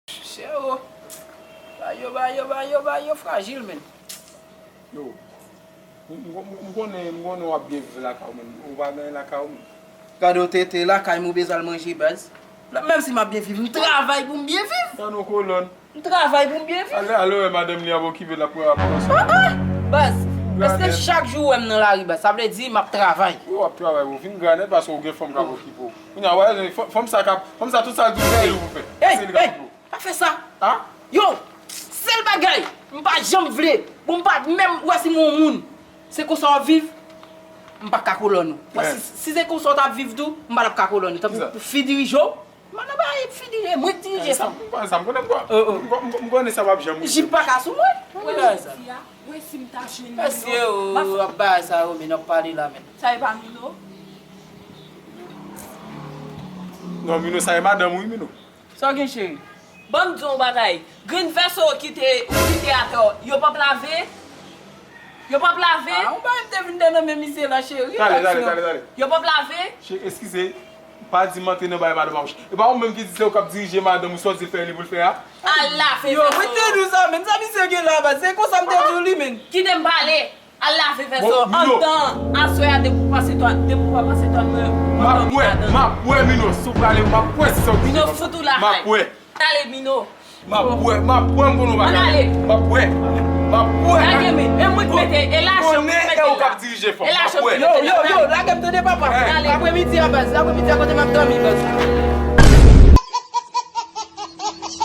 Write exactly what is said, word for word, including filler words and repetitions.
Chero, bagay yo, bagay yo, bagay yo, bagay yo frajil, menn. Yo, m, m, m, m konnen, m konnen w ap byen viv lakay ou, menn. Ou pa gen lakay ou, menn. Gade w tete, lakay mwen bezwen al manje, baz. Menm si m ap byen viv, m travay pou m byen viv. Tann yon kolòn. M travay pou m byen viv. Ale, ale wè madanm li ap okipe l ap pran pran swen. Baz, èske chak jou ou wè m nan lari, baz, sa vle di m ap travay? Wi, w ap travay, ou fin gra nèt paske ou gen fanm k ap okipe w. Kounye a, w wè, fanm sa k ap, fanm sa tout sa l di w fè, li pou fè. Ey, ey, pa fè sa. Yo, sèl bagay m pa janm vle, pou m pa menm wè si m yon moun, se konsa w ap viv, m pa ka kolòn ou. Wè, si, si se konsa w t ap viv tou, m pa t ap ka kolòn ou. Tankou pou fi dirije w, m pa nan bagay fi dirije, mwen k dirije fanm. Sa m konnen m konnen sa p ap janm rive. Jip pa ka sou mwen. Mwen menm di a, mwen si m ta jwenn Mino, Mesye, ou ap bagay sa yo, men n ap pale la, men. Sa e pa Mino? Non, Mino, sa e madanm ou, wi, Mino. Sa w gen, cheri? Ban m di w yon bagay. Grenn vès ou kite, ou kite atè, yo p ap lave? Yo p ap lave? Ah, ou pa m te vin de nan men misye la, cheri. Tale, tale, tale, tale. Yo p ap lave? Che, eskize, pa di m antre nan bagay madanm ap. E pa ou menm ki di se ou k ap dirije madanm ou, sa w di l fè li pou l fè a? Al lave Yo, vès mwen te ou. di w sa, men sa misye gen la, baz. Se konsa m te di w li, men. Kite m pale. Al lave vès Bon, ou. Mino. Andan, aswè a depi w pase twa, depi w pa pase twa mwen. M ap wè, m ap wè, Mino, si w prale, m ap wè si sa w di. Mino, fout ou lakay. M ap wè. Tale, Mino. M ap wè, m ap wè, m konnen w pa Ann ale. M ap wè, m ap wè. Lage men, e mwen k mete, e lajan mwen k Konnen mete e ou k la. ap dirije fanm. E M ap lajan wè. mwen k Yo, mete yo, la. yo, lage m tande papa. Ann ale. Apremidi a, baz. Apremidi a kote m ap dòmi, baz.